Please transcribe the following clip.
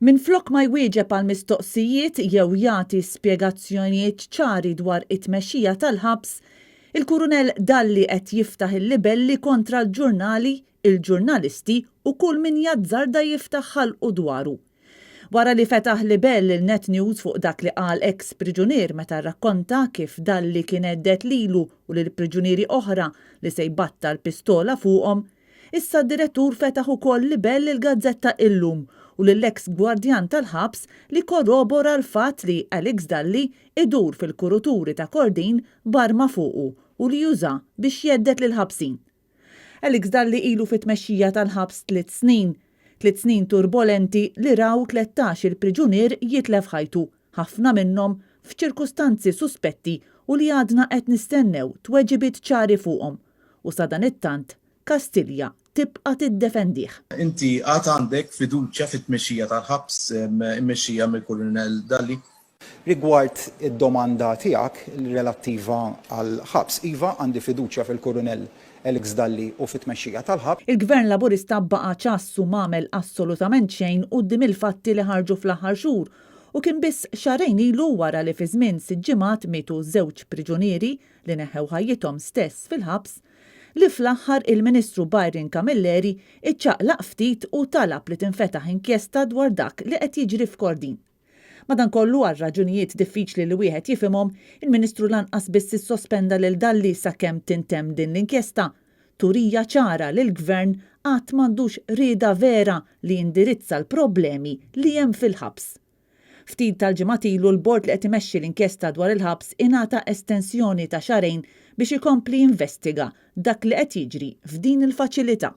Minflok ma jwieġeb għal mistoqsijiet jew jagħti spjegazzjonijiet ċari dwar it-tmexxija tal-ħabs, il-Kurunell Dalli qed jiftaħ il-libelli kontra l-ġurnali, il-ġurnalisti u kull min jazzarda jiftaħ ħalqu dwaru. Wara li fetaħ libell lil Net News fuq dak li qal eks priġunier meta rrakkonta kif Dalli kien hedded lilu u lil priġunieri oħra li se jbattal pistola fuqhom, issa d-direttur fetaħ ukoll libell lill-gazzetta Illum u lill-eks gwardjan tal-ħabs li korrobora l-fatt li Alex Dalli idur fil-kuruturi ta' Kordin b'arma fuqu u li juża biex jhedded lill-ħabsin. Alex Dalli ilu fit-tmexxija tal-ħabs tliet snin. Tliet snin turbolenti li raw 13-il priġunier jitlef ħajtu, ħafna minnhom f'ċirkustanzi suspetti u li għadna qed nistennew tweġibiet ċari fuqhom. U sadanittant, Kastilja tibqa' tiddefendih. Inti għad għandek fiduċja fit-tmexxija tal-ħabs immexxija mill-Kurunell Dalli? Rigward id-domanda tiegħek relattiva għall-ħabs, iva għandi fiduċja fil-Kurunell Alex Dalli u fit-tmexxija tal-ħabs. Il-Gvern Laburista baqa' ċass u m'għamel assolutament xejn quddiem il-fatti li ħarġu fl-aħħar xhur u kien biss xahrejn ilu wara li fi żmien sitt ġimgħat mietu żewġ priġunieri li neħħew ħajjithom stess fil-ħabs, li fl-aħħar il-Ministru Byron Camilleri iċċaqlaq ftit u talab li tinfetaħ inkjesta dwar dak li qed jiġri f'Kordin. Madankollu, għal raġunijiet diffiċli li wieħed jifhimhom, il-Ministru lanqas biss issospenda lil Dalli sakemm tintemm din l-inkjesta, turija ċara li l-Gvern għad m'għandux rieda vera li jindirizza l-problemi li hemm fil-ħabs. Ftit tal-ġimgħat ilu l-bord li qed imexxi l-inkjesta dwar il-ħabs ingħata estensjoni ta' xahrejn biex ikompli jinvestiga dak li qed jiġri f'din il-faċilità.